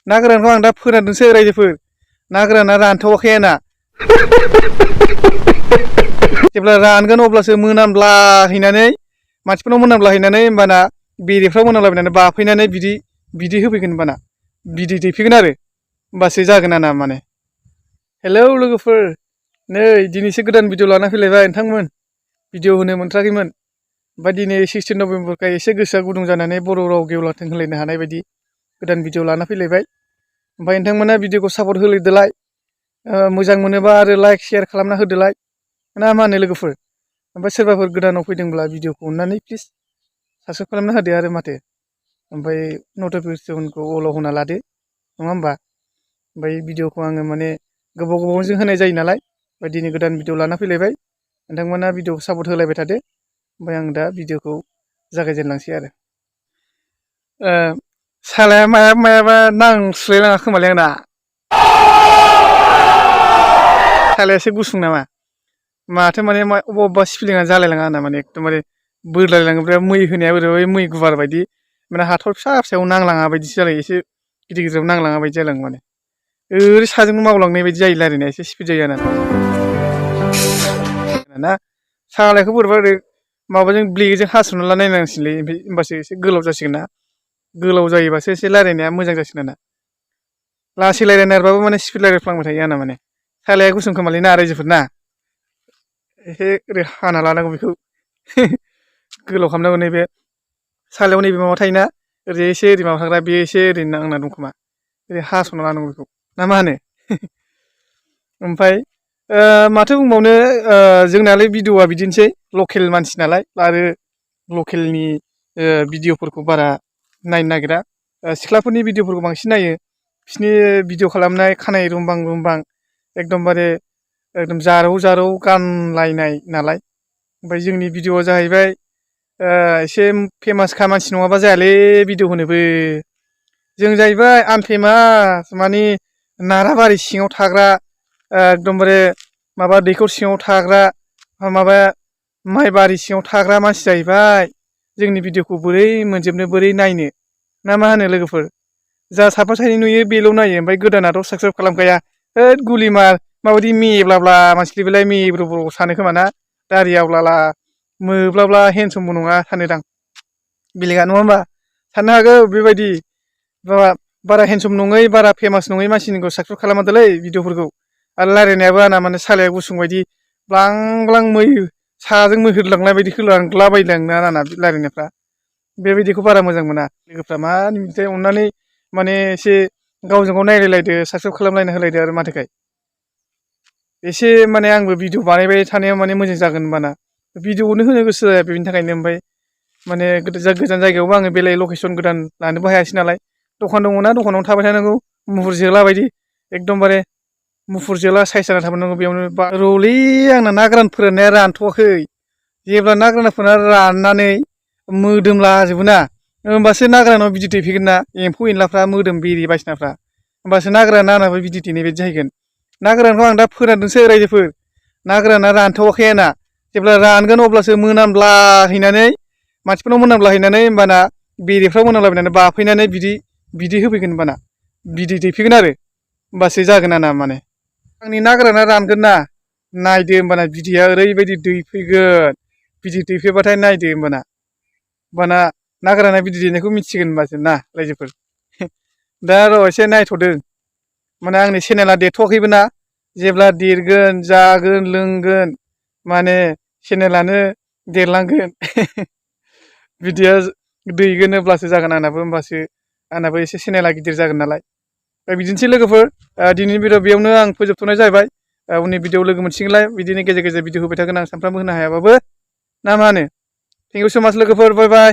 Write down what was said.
ना गोरानखौ आं दा फोरानदोंसो रायजोफोर ना गोराना रानथ'वाखै आंना जेब्ला रानगोन अब्लासो मोनामब्लाहैनानै मानसिफोरनाव मोनामब्लाहैनानै होमबाना बेरेफ्राव मोनामलाबायनानै बाफैनानै बिदै होफैगोन होमबाना बिदै दैफैगोन आरो होमबासो जागोन आंना माने हेलौ लोगोफोर नै दिनैसो गोदान भिडिअ लाना फैलायबाय नोंथांमोन भिडिअ होनो मोनथाराखैमोन ओमफ्राय दिनै 16 नभेम्बरखाय एसे गोसोआ गुदुं जानानै बर' राव गेवलांथों होलायनो हानाय बायदि गोदान भिडिअ लाना फैलायबाय ओमफ्राय नोंथांमोना भिडिअखौ सापर्ट होलायदोलाय मोजां मोनोबा आरो लाइक शेयार खालामना होदोलाय ना मा होनो लोगोफोर ओमफ्राय सोरबाफोर गोदानाव फैदोंब्ला भिडिअखौ अननानै प्लिज साबस्क्राइब खालामना होदो आरो माथो ओमफ्राय नटिफिकेसनखौ अलाव होना लादो नङा होमबा ओमफ्राय भिडिअखौ आङो माने गोबावजों होनाय जायो नालाय ओमफ्राय दिनै गोदान भिडिअ लाना फैलायबाय नोंथांमोना भिडिअखौ सापर्ट होलायबाय थादो ओमफ्राय आं दा भिडिअखौ जागायजेनलांसै आरो सालाया मायाबा नांस्लायलाङा खोमालै आंना सालाया एसे गुसुं नामा माथो माने अबेबा स्पेलिंआ जालायलाङा आंना माने एकदमबारे बोरलायलाङो ओमफ्राय मै होनाया बोरैबा मै गुवार बायदि माने हाथर फिसा फिसायाव नांलाङा बायदिसो जालायो एसे गिदिर गिदिराव नांलाङा बायदि जालाङो माने ओरै साजों मावलांनाय बायदि जायो रायलायनाया एसे स्पिड जायो ना सालायखौ बोरैबा ओरै माबाजों ब्लेकजों हास'ना ला नायनांसिगोनलै ओमफ्राय होमबासो एसे गोलाव जासिगोन ना गोलाव जायोबासो एसे रायलायनाया मोजां जासिगोन आंना लासै रायलायनो नागिरबाबो माने स्पिड रायलायफ्लांबाय थायो आंना माने सालाया गुसुं खोमालै ना रायजोफोर ना एसे ओरै हाना लानांगौ बेखौ गोलाव खालामनांगौ नैबे सालायाव नैबे माबा थायोना ओरै एसे ओरै माबा थाग्रा बे एसे ओरै नांना दं खोमा ओरै हास'ना लानांगौ बेखौ ना मा होनो ओमफ्राय माथो बुंबावनो जोंनालाय भिडिअआ बिदिनोसै लकेल मानसि नालाय आरो लकेलनि भिडिअफोरखौ बारा नायनो नागिरा सिख्लाफोरनि भिडिअफोरखौ बांसिन नायो बिसिनि भिडिअ खालामनाय खानाय रुमबां रुमबां एकदमबारे एकदम जारौ गानलायनाय नालाय ओमफ्राय जोंनि भिडिअआ जाहैबाय एसे फेमासखा मानसि नङाबा जायालै भिडिअ होनोबो जों जाहैबाय आनफेमास माने नाराबारि सिङाव थाग्रा एकदमबारे माबा दैखर सिङाव थाग्रा माबा माइबारि सिङाव थाग्रा मानसि जाहैबाय जोंनि भिडिअखौ बोरै मोनजोबनो बोरै नायनो ना मा होनो लोगोफोर जा साफा सानै नुयो बेल' नायो ओमफ्राय गोदानाथ' साबसक्राइब खालामखाया होद गुलिमार माबायदि मेब्लाब्ला मानसि बेलाय मेब्रब्र सानो खोमा ना दारि आवलाला मोब्लाब्ला हेन्डसमबो नङा सानोदां बेलेगा नङा होमबा साननो हागौ बेबायदि बारा हेन्डसम नङै बारा फेमास नङै मानसिनिखौ साबसक्राइब खालामादोलै भिडिअफोरखौ आरो रायलायनायाबो आंना माने सालाया गुसुं बायदि ब्लां ब्लां मै साजों मै होलांनाय बायदि होलांलाबायलाङो आंना रायलायनायफ्रा बेबायदिखौ बारा मोजां मोना लोगोफ्रा मा मिथिबाय अननानै माने एसे गावजों गाव नायलायलायदो साबसक्राइब खालामलायना होलायदो आरो माथोखाय एसे माने आंबो भिडिअ बानायबाय थानायाव माने मोजां जागोन होनबाना भिडिअखौनो होनो गोसो जाया बेनि थाखायनो ओमफ्राय माने गोजान जायगायावबो आङो बेलेग लकेसन गोदान लानोबो हायासै नालाय दखान दङना दखानावनो थाबाय थानांगौ मुफुर जोला बायदि एकदमबारे मुफुर जोला साइज जाना थाबोनांगौ बेयावनो रलै आंना ना गोरान फोराननाया रानथ'वाखै जेब्ला ना गोरानफोरा राननानै मोदोमलाजोबो ना होमबासो ना गोरानाव बिदै दैफैगोन ना एम्फौ एनलाफ्रा मोदोम बेरे बायदिसिनाफ्रा होमबासो ना गोराना आंनाबो बिदै दैनाय बायदि जाहैगोन ना गोरानखौ आं दा फोरानदोंसो रायजोफोर ना गोराना रानथ'वाखै आंना जेब्ला रानगोन अब्लासो मोनामब्लाहैनानै मानसिफोरनाव मोनामब्लाहैनानै होमबाना बेरेफ्राव मोनामलाबायनानै बाफैनानै बिदै होफैगोन होमबाना बिदै दैफैगोन आरो होमबासो जागोन आंना माने आंनि ना गोराना रानगोन ना नायदो होमबाना बिदैया ओरैबायदि दैफैगोन बिदै दैफैबाथाय नायदो होमबाना ना गोराना बिदै दैनायखौ मिथिगोन होमबासो ना रायजोफोर दा र' एसे नायथ'दों माने आंनि चेनेला देरथ'वाखैबो ना जेब्ला देरगोन जागोन लोंगोन माने चेनेलानो देरलांगोन बिदिया दैगोन अब्लासो जागोन आंनाबो होमबासो आंनाबो एसे चेनेला गिदिर जागोन नालाय बिदिनोसै लोगोफोर दिनैनि भिडिअ बेयावनो आं फोजोबथ'नाय जाहैबाय उननि भिडिअ लोगो मोनसिगोनलाय बिदिनो गेजेर गेजेर भिडिअ होबाय थागोन आं सानफ्रामबो होनो हायाबाबो ना मा होनो थेंक इउ सो माच लोगोफोर बाय बाय